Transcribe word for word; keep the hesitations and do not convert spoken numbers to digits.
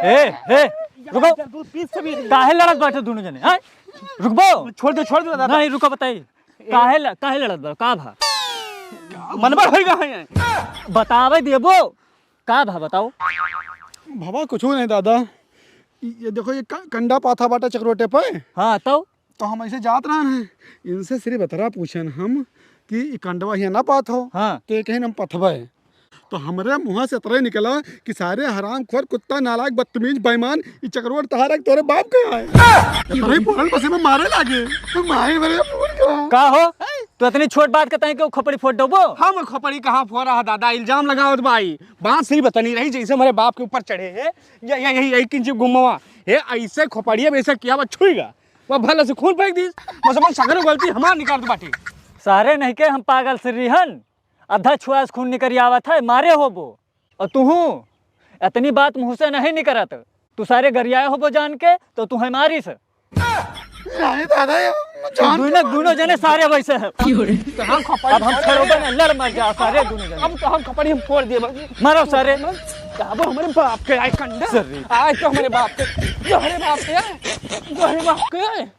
ए, ए, रुको। काहे लड़त बाटे दुनो जने, हैं? रुकबो? छोड़ दे, छोड़ दे दादा। नहीं, रुको, बताई। काहे ल-, काहे लड़त बा? का भा? मनबा होई कहाँ है? बतावे देबो। का भा, बताओ। भवा, कुछो नहीं दादा। ये देखो, ये क-, कंडा पाथा बाटे चकरोटे पे। हाँ, तो? तो हम ऐसे जात रहन हैं, इनसे श्री बतरा पूछन हम कि ई कंडवा हियाँ ना पाथो। हाँ। तो ये कहिन हम पथबे। तो हमरे मुँह से इतरे निकला कि सारे हरामखोर, कुत्ता, नालायक, बदतमीज, बेईमान, ई चकरोट तहारा के तोरे बाप के आए। इतरे बोलल बसे में मारे लागे। तो मारे, मारे, बोल के। का हो? तू इतनी छोट बात के ताई के खोपड़ी फोड़ डोबो? हम खोपड़ी कहाँ फोड़ा है दादा, इल्जाम लगावत बाई। बात श्री बतनी रही जैसे हमारे बाप के ऊपर चढ़े है। ये, ये, यही एक इंच गुम्मवा है, ऐसे खोपड़िया में ऐसे किया बा छुईगा, वह भला से खून फेंक दीस। बस हमन सगरो गलती हमार निकालत बाटे। सारे नहीं के हम पागल से रिहन, अद्धा छुआ से खून निकरी आवत है, मारे होबो। और तुहू इतनी बात मुँह से नहीं निकरत। तू सारे गरियाए होबो जान के, तो तू है मारिस। नहीं दादा, ये जान दुनो, के दुनो जने सारे वैसे हैं। तो हम खपड़ी अब हम फोड़ छोड़बे देब। ना, लड़ मर जा सारे दुनो जने। अब तो हम खपड़ी हम फोड़ देब। मारो सारे। अब हमारे बाप के आए कंडा। सर रे। आए तो हमारे बाप के। जो हमारे बाप के आए। जो हमारे बाप के आए।